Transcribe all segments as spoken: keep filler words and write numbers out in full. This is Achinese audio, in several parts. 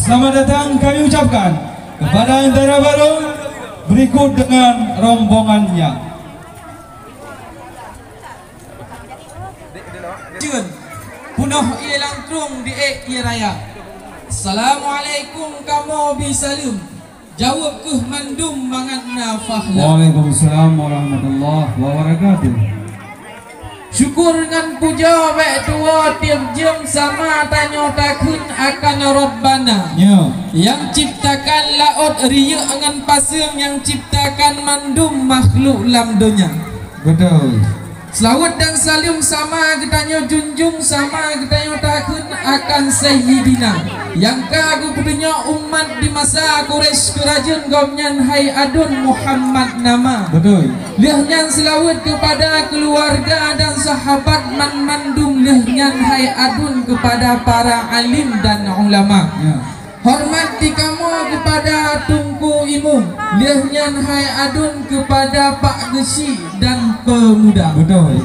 Selamat datang kami ucapkan kepada dara barô berikut dengan rombongannya. Jeuet, peunoh ié langkrueng di ék ié raya. Assalamualaikum kamoe bi saleuem. Jaweueb kheueh mandum mangat na fahlam. Waalaikumsalam warahmatullahi wabarakatuh. Syukur ngon puja bék tuwoe tieb jeuem sama tanyoe takheun akan Rabbana. Ya. Nyang ciptakan laôt, rieuk ngon paseueng, nyang ciptakan mandum makhluk lam donya. Betul. Seulaweuet dan saleuem sama geutanyoe junjung, sama geutanyoe takheun akan Sayyidina, nyang ka geupeutunyok umat di masa Quraisy keurajeuen gobnyan hai aduen Muhammad nama. Betul. Lheueh nyan seulaweuet keupada keuluwarga dan sahabat banmandum, lheueh nyan hai aduen keupada para alim dan ulama. Ya. Horeumat di kamoe keupada Teungku Imum, lheueh nyan hai aduen keupada Pak Geuchik dan peumuda. Beutôi.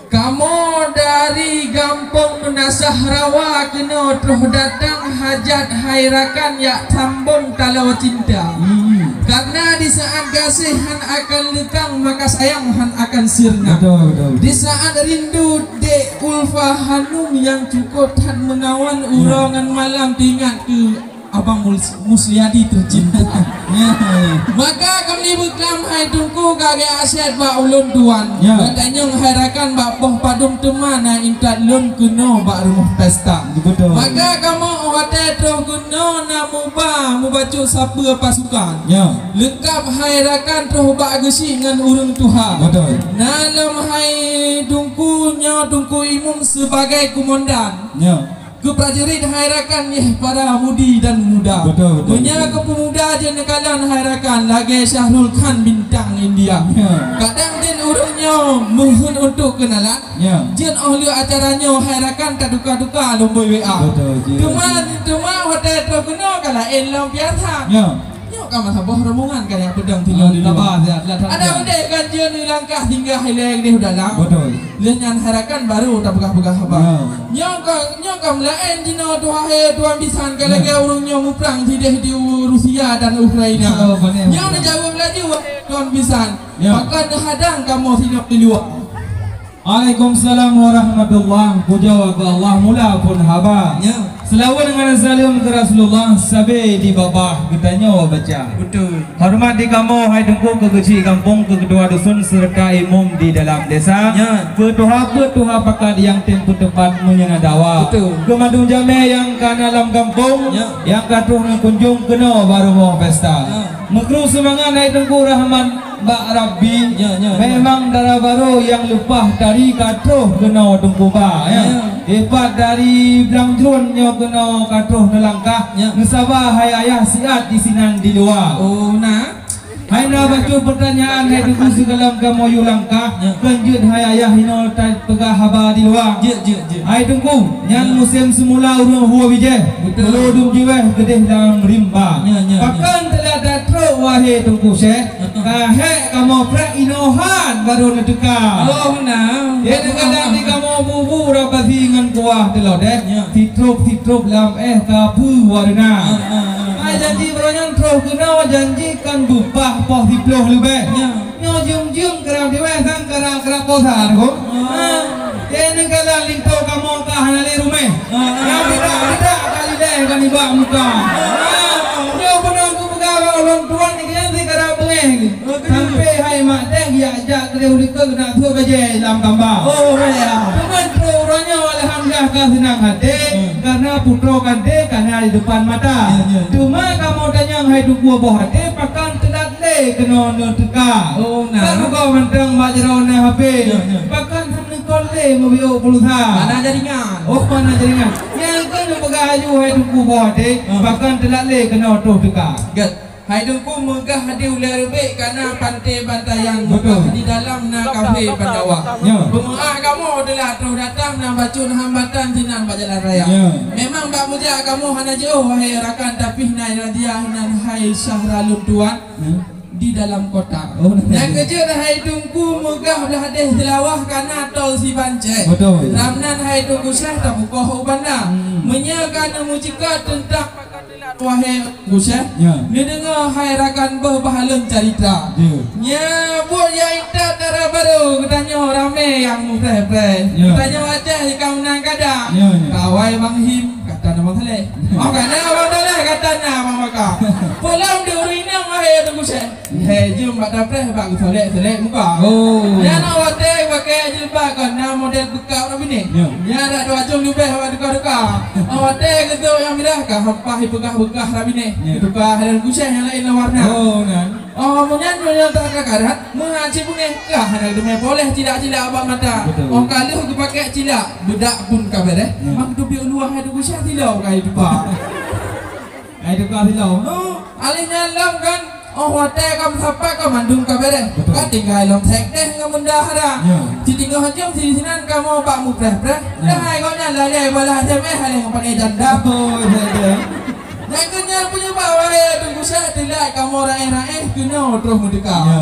Kamoe dari gampông Meunasah Rawa keunoe troh datang hajat hai rakan jak sambông taloe cinta. Hmm. Karna di saát gaséh hán akan leukang, maka sayang hán akan sirna. Beutôi, beutôi, beutôi. Di saát rindu dek Ulfa Hanum nyang cukôp that meunawan, ya, uroe ngon malam teuingat keu Abang Mus-, Musliadi teucinta. Ya, ya. Maka kami beuklam hai Teungku ka geuaséh bak ulôn tuan. Ya. Geutanyoe hai rakan bak poh padum teuma na intat lôn keunoe bak rumoh pesta. Beutôi. Maka kamoe watée troh keunoe na muba, mubacut sapeue pasukan. Ya. Leungkap hai rakan troh bak geuchik ngon ureuëng tuha. Beutôi. Na lom hai Teungku nyoe Teungku Imum sibagai kumandan. Ya. Keu prajurit hai rakan nyeh para mudi dan muda. Beutôi, beutôi. Meunyoe keu peumuda jeuet neukalon hai rakan lagée Shahrukh Khan bintang India. Ya. Kadang jeuet ureuëng nyoe meuheuet untuk keunalan. Ya. Jeuet óh lheueh acara nyoe hai rakan tatuka-tuka nombor W A. Beutôi, jeuet. Teuma, teuma watée troh keunoe ka laén lom biasa. Ya. Nyoe ka masa boh rombongan ka nyang peudong singoh di luwa. Ada udeb kan jeuet neulangkah singgah ilée di dalam. Beutôi. Lheueh nyan hai rakan baru tapeugah-peugah haba. Ya. Nyoe ka, nyoe ka meulaén jinoe tuha hai tuan bisan ka lagée ureuëng nyoe muprang sideh di Rusia dan Ukraina. Oh, beutôi. Nyoe neujaweueb laju wahai tuan bisan. Ya. Pakon neuhadang kamoe singoh di luwa. Waalaikumsalam warahmatullah. Pujoe keu Allah mula phon haba. Ya. Seulaweuet ngon saleuem keu Rasulullah sabe di babah geutanyoe baca. Beutôi. Horeumat di kamoe hai Teungku keu geuchik gampông, keu keutua dusun seureuta imum di dalam desa. Ya. Keu tuha-keu tuha pakat nyang tem peuteumpat meunyoe na dawa. Beutôi. Keu mandum jamé nyang ka na lam gampông, ya, nyang ka troh neukunjong keunoe bak rumoh pesta. Ya. Meukru seumangat hai Teungku rahmat bak Rabbi. Ya, ya, ya. Memang dara barô nyang leupah tari ka troh keunoe Teungku ba, ya. Ya. Ipat dari Blang Jruen nyoe keunoe ka troh neulangkah. Ya. Neusaba hai ayah siat disinan di luwa. Oh, na. Hai na bacut peurtanyaan hai Teungku sigohlom kamoe yue langkah. Ya. Kon jeuet hai ayah inoe tapeugah haba di luwa. Jeuet, jeuet, jeuet. Hai Teungku, nyan, ya, musém seumula ureuëng hue bijéh. Beutôi. Perlu dum jiwéh geudeh lam rimba. Ya, ya, ya. Pakon teulat that trok wahé Teungku Syekh. Ka hék kamoe prek inoe han barô neuteuka. Oh, na. Dia teuka dan di kamoe bubu rabasi ngon kuah teulodeh. Ya. Sitrop-sitrop lam éh ka peue wareuna. Ah, ah, ah, ah. Ai janji baroe nyan troh keunoe janji kan beupah poh siploh leubeh. Ya. Nyoe jeuem-jeuem keurang diweh sang keurang-keurang posa ko. Ah. Ha. Dia neukalon linto kamoe ka hana lé ruméh. Ah, ah. Nyang tidak-tidak ka lideh ka nibak muka. Ah. Nyoe beuna kupeugah bak ulôn tuan ni, keuneuk si karab beungéh ni. Sampai hai mak deh yak jak keudeh ulikeu keunak sôk bajée lam kamba. Oh, ya. Teuma trok uroe nyoe alhamdulillah ka seunang até, hmm, karena putroe ka deh ka na di depan mata. Ya, ya, ya. Teuma kamoe tanyong hai Teungku boh até, pakon teulat lé keunoe neuteuka. Oh, na. Kan ugoe mantong mak jaroe na hapé. Ya, ya. Pakon sampoe kon lé meubiôk pulsa. Mana jaringan? Oh, mana jaringan? Nyang keu neupeugah aju hai Teungku boh até, hmm, pakon teulat lé keunoe troh teuka. Gét. Hai Teungku meugah di ulée reubek ka na panté Bantayan, beutôi, meugah di dalam na kafé Pandawa. Ya. Peumeu'ah kamoe teulah troh datang na bacut hambatan sinan bak jalan raya. Ya. Memang bak meujak kamoe hana jiôh, wahai rakan, tapi na radia nan hai Syahralun tuan, ya, di dalam kota. Oh, na. Nyang keujeuet hai Teungku meugah blah deh Seulawah ka na tol Sibancée. Beutôi. Lam nan hai Teungku Syekh tapukoh u banda. Hmm. Meunyoe ka neumeuceukat teuntang Wahé Teungku Syeh, ya, neudeungoe hai rakan boh bah lôn carita. Ya. Nyan buet nyang intat dara barô, geutanyoe ramé nyang mupreh-preh. Ya. Geutanyoe Aceh ka meunan kada. Ya, ya. Kawai Bang Him, gata na Bang Saleh. Oh, kana Bang Saleh, gata na Bang Baka. Peue lom di ureueng inong wahé Teungku Syeh. Hai jeuem bak tapreh bak geusolek-solek muka. Oh. Nyan watèe pakai jilbab kon na model beukab ureueng binéh. Ya. Nyan dak dua jeuem leubeh bak duka-duka. Watèe geusok nyang mirah ka hampah ipeugah-peugah ureueng binéh. Ya. Geutuka hai Teungku Syeh nyang laén lam warna. Oh, nyan. Oh, meunyan meunyoe tak ka karat, meuhat cit beungéh ka hana teumé poleh cilak-cilak bak mata. Betul. Oh, ka lheueh geupakèk cilak, beudak pun ka bèrèh. Ya. Mang teubiet luwah hai Teungku Syeh tilok ka itupa. Hai tukang silong. Oh, alèh nyan lom kan, oh, watèe ka meusapat ka mandum ka bèrèh. Betul. Ka tinggai lom sekdeh ngon bendahara. Ya. Sitingoh jeuem sinan kamoe bak mupreh-preh. Ya. Dah hai gobnyan lalè balah S M S hai ngon pané janda. Oh, iya, iya. Nyan keuh nyan peunyeubab wahé Teungku Syeh teulat kamoe raéh-raéh keunoe troh meudeuka. Ya.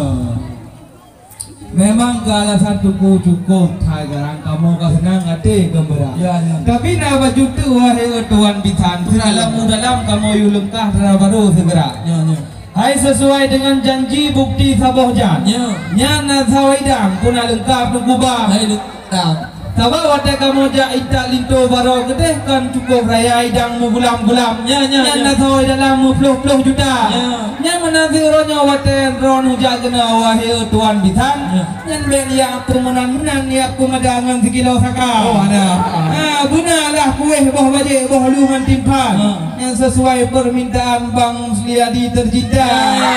Memang keu alasan Teungku cukôp that garang kamoe ka seunang até geumbira. Ya, ya. Tapi na bacut teuk wahé tuan bisan, ya, seudalam u dalam kamoe yue leungkah dara barô seugera. Ya, ya. Hai sesuai dengan janji bukti saboh jan. Ya. Nyan na sawa idang pun na leungkap Teungku ba. Hai leungkap. Sabab watèe kamoe jak intat linto barô keudeh kan cukôp raya idang meugulam-gulam. Ya, ya, nyan ya. Na sawa dalam meuploh-ploh juta. Ya. Nyan meunan siuroe nyoe watèe droeneuh jak keunoe wahé tuan bisan. Ya. Nyan bèk jak peumeunan-meunan, jak peumada ngon sikilo saka. Oh, ada. Ha, beuna lah kuéh boh bajèk, boh lu ngon timphan. Ha. Nyan sesuai permintaan Bang Musliadi tercinta. Ya, ya,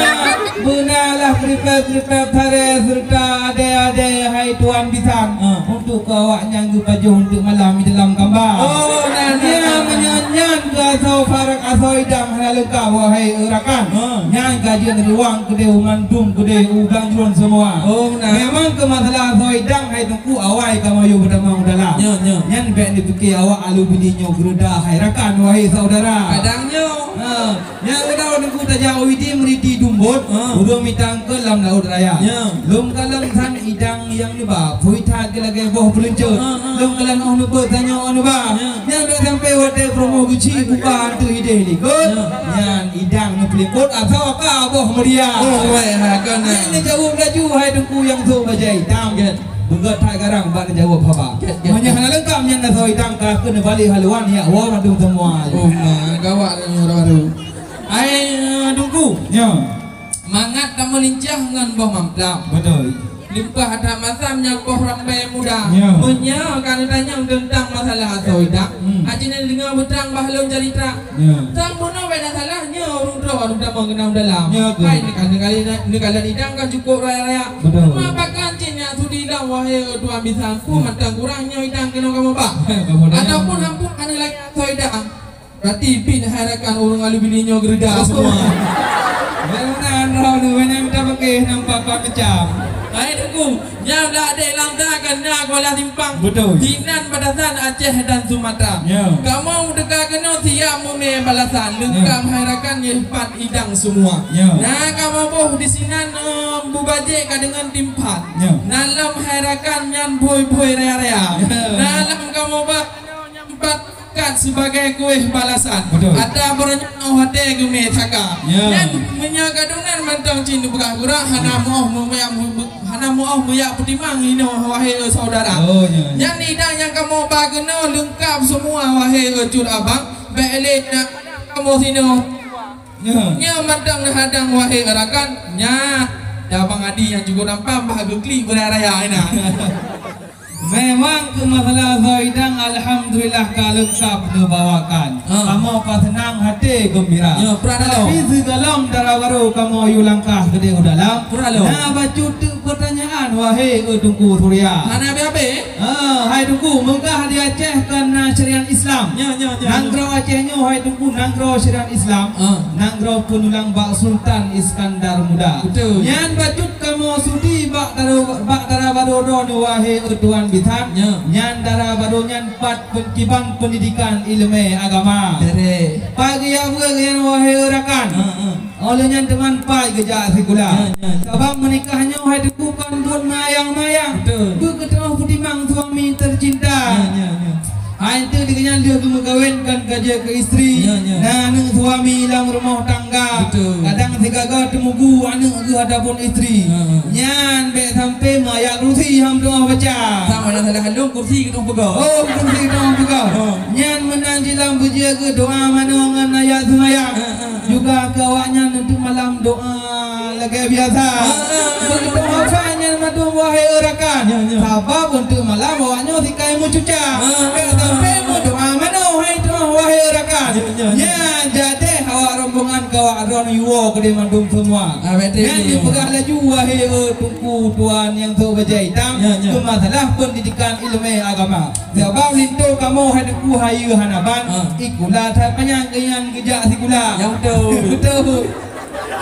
ya. Ha, beuna lah kripet-kripet saré serta adèe-adèe hai tuan bisan. Ha. Untuk keu awaknyan geupajoh untuk malam di dalam kamba. Oh, nah, nah, ya, nah, nah. Meunyoe nyan keu asoe parak asoe idang hana leungkap wahé rakan. Ha. Nyan ka jeuet ruang keudéh u mandum keudéh u Blang Jruen seumua. Oh, nah. Memang keu masalah asoe idang hai Teungku awai kamoe yue beutamong u dalam. Ya, ya. Nyan bèk neupiké awak alubini nyoe geureuda hai rakan wahé saudara. Kadang nyoe. Ha. Nyang keunoe Teungku tajak u Idi meuriti dumbot, ha, ureueng mita eungkôt lam laôt raya. Ya. Lôn kalon that idang nyang neuba, phui that lagèe boh peuleuncot. Ha, ha. Lôn kalon 'oh neubeuet tanyoe 'oh neuba. Ya. Nyan bèk sampai watèe peurumoh geuchik buka ateueh idéh likôt. Ya. Nyan idang neupeulipot atawa ka boh meuria. Oh, weh, ha, kon, ha. Nyan neujaweueb laju hai Teungku nyang sôk bajèe itam. Ya. Beugöt that garang bak neujaweueb haba. Ya, ya. Meunyoe hana leungkap nyan asoe idang ka keuneuk neubalék haluan jak woe mandum seumua. Oh, ma, gawat nyoe baru. Hai, eh, Teungku. Ya. Mangat tameulincah ngon boh mamplam. Betul. Limpah that masam nyang boh rambai muda. Ya. Meunyoe ka neutanyong teuntang masalah asoe idang, hmm, aci neudeungoe beutrang bah lôn carita. Ya. Sang bunoe bèk na salah, nyoe ureueng droe ureueng tamong keunong dalam. Ya, betul. Hai, neuka-, neukalon, neukalon idang kan cukôp raya-raya. Betul. Cuma pakon cit nyak sudi lom, wahé tuan bisan, peue, ya, mantong kurang nyoe idang keunoe kamoe ba. Kamoe ba. Ataupun hampeue aneuk lagèe asoe idang. Berarti pih hai rakan ureueng alubini nyoe geureuda semua. Beuna droeneuh, beuna mita pakéh nampak kon macam. Hai Teungku, nyan dak adék lam ta kan na Kuala Simpang. Betul. Sinan batasan Aceh dan Sumatra. Ya. Kamoe meuteuka keunoe siap meumè balasan. Ya. Leungkap hai rakan nyoe pat idang semua. Ya. Na kamoe boh di sinan, eh, bubajèk ka deungon timphan. Ya. Na lom hai rakan nyan bhôi-bhôi raya-raya. Ya. Na lom kamoe ba nyan pat kat sibagai kuéh balasan. Betul. Ata baroe nyan 'oh watèe geumè saka. Ya. Nyan meunyoe gadungan mantong cit neupeugah gura hana, hmm, meu'oh meumè-, meu-, hana meu'oh meuyak peutimang inoe wahé saudara. Oh, ya, ya. Nyan idang nyang kamoe ba keunoe leungkap semua wahé cut abang. Bèk lé na kamoe sinoe. Ya. Nyoe mantong neuhadang wahé rakan. Nyan, da Bang Adi nyang cukôp nampan bah geuklik beuraya-raya ina. Memang keu masalah asoe idang, alhamdulillah ka leungkap neubawakan. Ha. Kamoe ka seunang até geumbira. Ya, pura dah lom. Tapi sigohlom dara barô kamoe yue langkah keudéh u dalam. Pura lom. Na bacut teuk peutanyaan, wahé Teungku Surya. Hana habéh-habéh? Ha, hai Teungku, meugah di Aceh kan na syariat Islam. Ya, ya, ya, ya. Nanggroe Aceh nyoe, hai Teungku, nanggroe syariat Islam. Ha. Nanggroe peunulang bak Sultan Iskandar Muda. Betul. Nyan bacut kamoe sudi bak dara-, bak dara barô droeneuh, wahé tuan bisan. Ya. Nyan dara barô nyan pat pen-, kiban pendidikan ileumèe agama. Bèrèh. Pat geujak beuet nyan, wahé rakan. Ha, ha. Óh lheueh nyan teuma pat geujak sikula. Ya, ya, ya. Sabab meunikah nyoe hai Teungku kon buet meuyang-meuyang. Betul. Beukeuteuoh peutimang suami tercinta. Ya, ya, ya. Hai teuk di nyan lheueh geumeukawen kan ka jeuet keu istri. Ya, ya. Na aneuk suami lam rumoh tangga. Betul. Kadang sigaga teumugu aneuk geuh ataupun istri. Ha, ha. Nyan bèk sampai meuayat kursi han teungoh baca. Sama lah salah lôn kursi keu teungoh peugah. Oh, kursi keu teungoh peugah. Ha. Nyan meunan jilam beujeuet keu doa manoe ngon ayat seumayang. Ha, ha, ha. Juga keu awaknyan untuk malam doa lagèe biasa. Ah, ah, ah. Begitu hafal nyan mandum wahai rakan. Ya, ya. Sabab untuk malam awaknyoe sikai meucuca. Ah, ah, ah. Bèk sampai meudoa manoe hai tuan wahai rakan. Ya, ya, ya. Nyan jadi awak rombongan kawak droeneuh woe keudeh mandum semua. Ah, betul. Nyan dipeugah laju wahai, eh, teungku tuan nyang sôk bajèe itam. Ya, ya. Keu masalah pendidikan ilmu agama. Sabab linto kamoe hai teungku hayeue hana ban. Ah. Sikula that panyang keu nyan geujak sikula. Ya, betul. Betul.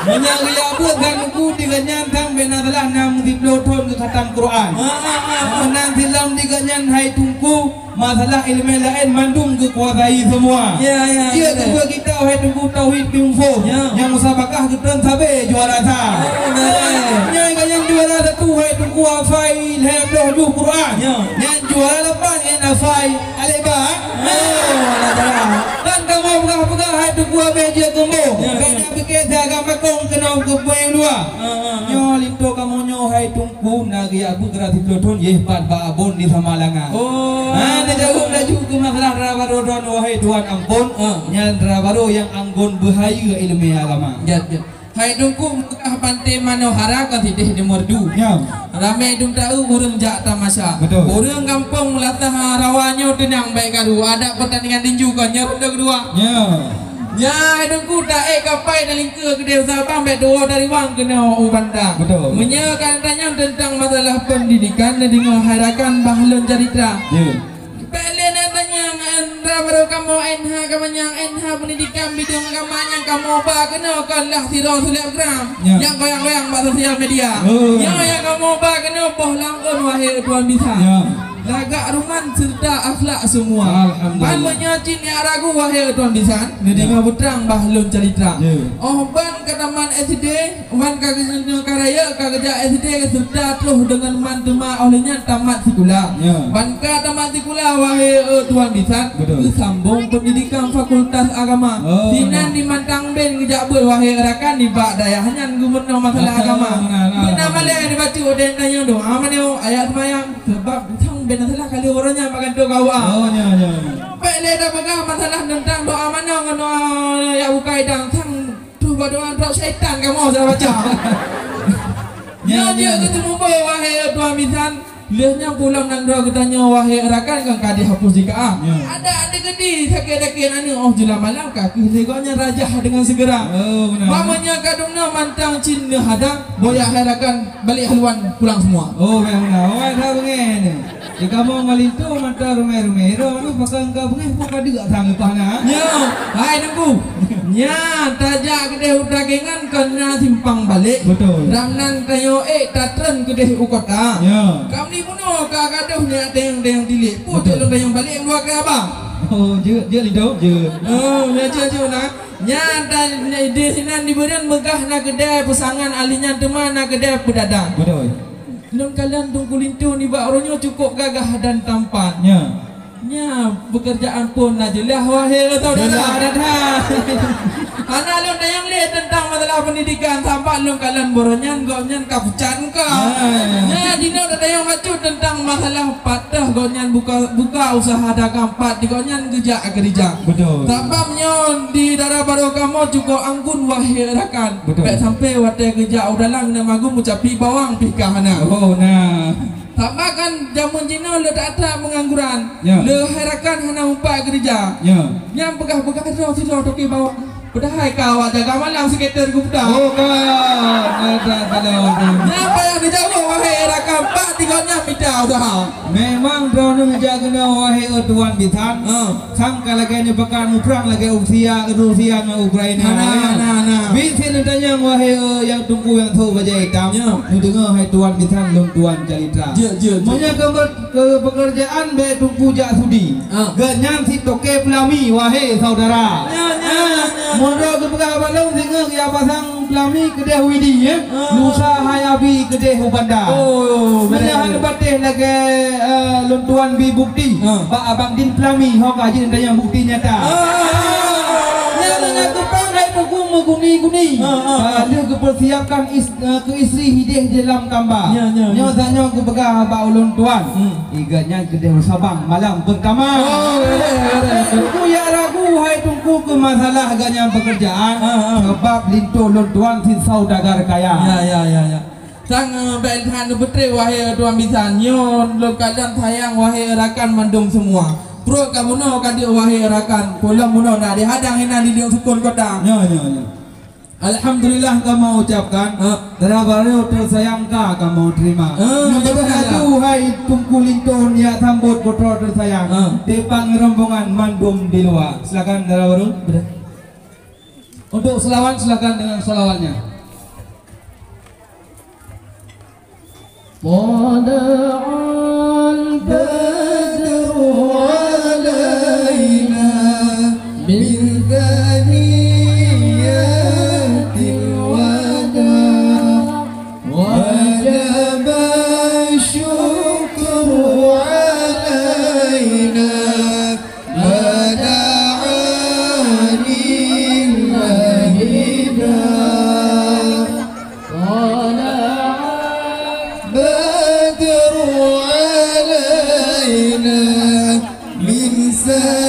Meunyoe geujak beuet kan teungku di gobnyan sang bèk na salah nam siploh thon geukhatam Quran. Ah, ah, ah, ah. Meunan silom di gobnyan hai teungku, masalah ileumèe laén mandum geukuasai semua. Ya, ya, ya. Jeuet keu kita hai teungku tauhid pimpông. Ya. Nyang musabakah geutrön sabe juara sa. Oh, betul. Nyan ka nyang juara satu hai teungku hafai lhèe ploh juz Quran. Ya. Nyan juara lapan nyan hafai Aleba, eh? Oh, alah, alah. Kan kamoe peugah-peugah hai teungku abéh jeuet keumbông. Ya, ya. Bèk na pike siagam makong keunoe keupeue luwa. Ah, ah, ah. Nyoe linto kamoe nyoe hai teungku na geujak beuet geura siploh thon, yeh pat bak Abon di Samalanga. Oh. Ha, neujaweueb laju keu masalah dara barô droeneuh wahai tuan ampôn. Ah. Nyan dara barô nyang anggon beuhayeue ileumèe agama. Ya, ya. Hai teungku meugah panté manohara ka sideh di Meureudu. Ya. Ramé dum taeu ureueng jak tamasa. Betul. Ureueng gampông Meulasaha Rawa nyoe teunang bèk karu. Adak peurtandingan tinju kon nyoe ronde keudua. Ya. Nyan hai teungku taék kapai talingkeue keudeh Sabang bèk tuwoe tariwang keunoe u banda. Betul. Meunyoe ka tanyong teuntang masalah peundidikan neudeungoe hai rakan bah lôn carita. Ya. Bèk lé na tanyong, eh, dara barô kamoe N H ka manyang, N H peundidikan bidang agama nyang kamoe ba keunoe kon lah sidroe selebgram. Ya. Nyang goyang-goyang bak sosial media. Oh. Nyoe nyang kamoe ba keunoe boh langkon wahé tuan bisan. Ya. Lagak ruman serta akhlak semua. Alhamdulillah. Ban meunyoe cit nyak ragu wahé tuan bisan, neudeungoe beutrang bah lôn calitra. Ya. Oh ban ka tamat S D, Wan ka geuneuk ka rayeuk ka geujak S D serta troh deungon man teuma óh lheueh nyan tamat sikula. Ya. Ban ka tamat sikula, wahé, eh, tuan bisan, betul, geusambong peundidikan Fakultas Agama. Oh, sinan betul, di Mantang Ben geujak beuet, wahé rakan, nibak dayah nyan geumeunong masalah agama. Betul, betul, betul. Beuna malèe dibacut udeb tanyoe doa manoe ayat seumayang, sabab sang ben masalah kali uroe nyan bak kantô K U A. Oh, ya, ya, ya. Bèk lé tapeugah masalah teuntang doa manoe ngon doa jak bukai dang sang Tuh badoa droe syaitan kamoe salah baca. Nyoe jeuet keu teumeuboh, wahé tuan bisan. Lheueh nyan pulang nanggroe geutanyoe, wahé rakan, kan ka dihapus di K A. Ya. Adak-adak geudi sakét-sakét aneuk, oh, jeulaih malam ka keuh lé gobnyan rajah deungon seugera. Oh, beuna. Meunyoe ka dum na mantang cit neuhadang, boyak hai rakan, balek haluan pulang semua. Oh, beuna. Oh, beuna. Di kamoe ngon linto mata rumé-rumé, droeneuh pakon ka beungéh pun ka deuk sang leupah na. Nyoe, hai Teungku. Nyan tajak keudeh u Takengan kon na simpang balek. Betul. Ram nan tanyoe ék tatreun keudeh u kota. Ya. Ka meuli bunoe ka gadoh nyak teng-teng tilék. Betul. Pun lôn tanyong balek dua kali abang. Oh, jeuet, jeuet linto, jeuet. Oh, ya jeuet, jeuet na. Nyan ta-, di sinan di Beureuen meugah na keudè peusangan, ali nyan teuma na keudè peudadang. Betul. Lôn kalon Teungku Linto nibak uroe nyoe cukôp gagah dan tampan. Nya. Nya, peukeurjaan phon na jeulaih, wahé saudara. Jeulaih, dada. Hana lôn tanyong lé teuntang masalah peundidikan, sabab lôn kalon baroe nyan gobnyan ka peucat muka. Ah. Nya, jinoe tatanyong bacut teuntang masalah pat teuh gobnyan buka, buka usaha dagang pat di gobnyan geujak keurija. Betul. Sabab nyoe di dara barô kamoe cukôp anggun, wahé rakan. Betul. Bèk sampai watèe geujak u dalam na magun meucapi bawang pih ka hana. Oh, nah. Sabab kan jameun jinoe le that-that peungangguran. Ya. Le hai rakan hana meupat keurija. Ya. Nyan peugah-peugah droe sidroe toke bawang. Padahai ka awak jaga malam sekitar geupeugah. Oh, ka. Ada, ada, ada. Nyan payah geujaweueb, wahé rakan, pat di gobnyan mita usaha. Memang droeneuh jak keunoe, wahé tuan bisan. Ha. Sang ka lagèe nyoe peugah muprang lagèe Rusia, Rusia ngon Ukraina. Hana, hana, hana. Bit sit neutanyong, wahé nyang teungku nyang sôk bajèe itam. Ya. Neudeungö hai tuan bisan lôn tuan calitra. Jeuet, jeuet, jeuet. Meunyoe keu, keu pekerjaan bèk teungku jak sudi. Ah. Gobnyan sit toke peulami, wahé saudara. Ya, ya, ya, ya. Meunyoe geupeugah bak lôn singoh geujak pasang peulami keudeh Widi, ya. Ah. Lusa hai abi keudeh u Banda. Oh, betul. Meunyoe hana Teuh lagèe, eh, lôn tuan bi bukti. Ha. Bak Abang Din Pelami, ho ka jeuet tanyong bukti nyata. Ha, ha, ha, ha, ha. Nyan, nyan, nyan, kupang hai buku meuguni-guni. Ha, ha, ha. Ah, lheueh geupeusiapkan is-, eh, keu istri hideh di dalam kamba. Ya, ya, ya. Nyoe tanyoe geupeugah bak ulôn tuan. Hmm. Iga nyan keudeh sabang malam pertama. Oh, ya, ya, ya. Teungku jak ragu hai Teungku keu masalah gobnyan pekerjaan. Ha, ha. Sabab linto lôn tuan cit saudagar kaya. Ya, ya, ya, ya. Sang, eh, bèk that neupeutrép, wahé tuan bisan. Nyoe lôn kalon sayang, wahé rakan mandum semua. Pruet ka bunoe ka deuek, wahé rakan. Pulom bunoe na dihadang inan di Dieng Sukon Kota. Nyoe, nyoe, nyoe. Alhamdulillah kamoe ucapkan. Ha. Dara barô teusayang ka kamoe terima. Ha, nyoe beutôi alhamdulillah. Hai Teungku Linto jak sambot putroe teusayang. Ha. Depan rombongan mandum di luwa. Silakan dara barô. Untuk selawat, silakan dengan selawatnya. طلع البدر علينا من ثنيات الوداع وجب الشكر علينا ما دعا لله داع. طلع البدر علينا من ثنيات